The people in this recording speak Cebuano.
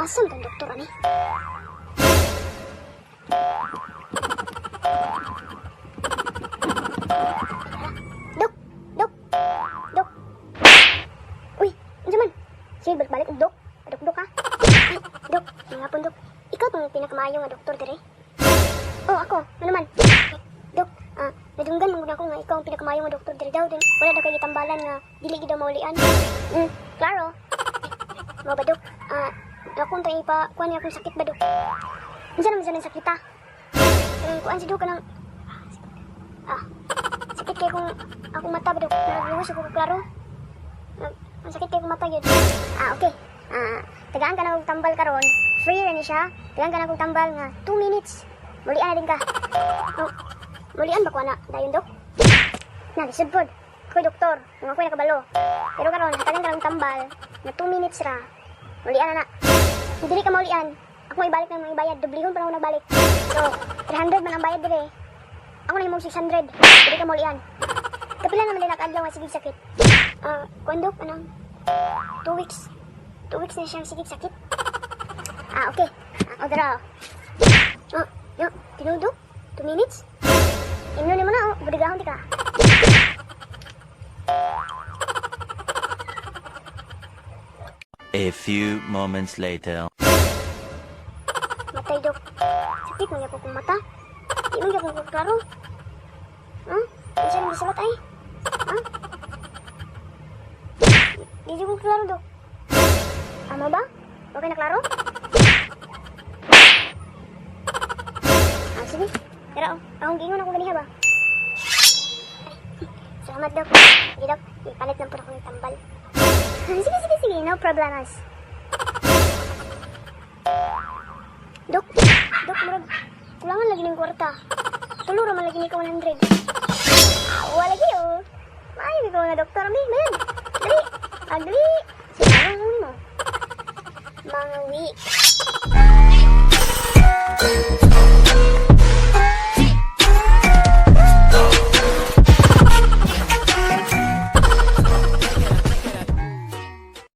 Asa man tong doktor ani? Dok, dok, dok. Uy, unsa man? Sige, balik-balik og dok. Dok-dok ha. Ay, dok, mga pon dok. Ikaw tong pinakamaayo nga doktor dire. Oh, ako. Ano man? Dok, nadunggan man gud ako nga ikaw ang pinakamaayo nga doktor dire daw. Din, wala daw kay gitambalan nga dili gid daw maulian. Klaro. Mao ba, dok? Akong tong ipa kuan niya akong sakit ba, dok? Unsa naman sa nang sakita? Kanang kuan si dok kanang sakit kay kung akong mata ba, dok? Nagluwas ako klaro. Ang sakit kay kong mata gyud. Okay. Tagaan ka na og tambal karon. Free ra ni siya. Tagaan ka na og tambal nga 2 minutes. Mulian na din ka. Oh, mulian ba ko ana dayon, dok? Na lisod pod. Ako'y doktor, nga ako'y nakabalo. Pero karon hatagan ka ng tambal nga 2 minutes ra. Mulian na na. Kung dili ka maulian, ako ibalik ng mga bayad, dublihon pa na ako nagbalik. So, 300 man ang bayad dire. Ako na imong 600. Dili ka maulian. Kapila naman din adlaw nga sige sakit? Kuan dok, anong 2 weeks. 2 weeks na siyang sige sakit. Okay. O dara. Oh, yo, tinuod, dok? 2 minutes? Imno nimo na, oh, budigahon ti ka. A few moments later. Matay, dok. Sakit man gyud kong mata. Di man gyud ko klaro. Ha? Unsa nang gisulat ay? Ha? Di jud ko klaro, dok. Tama ba? Okay na klaro? Sige. Pero, oh, akong giingon ako ganiha ba? Ay, salamat, dok. Sige, dok. Ipalit lang po ako ng tambal. Sige, sige, sige. No problemas. Dok, dok, murag, kulangan lagi ng kwarta. Tulo ra man lagi ni ka 100. Wala lagi, oh. Maayo ka nga doktor, mi, man. Dali, dali. Sige, ano mo? Mga week.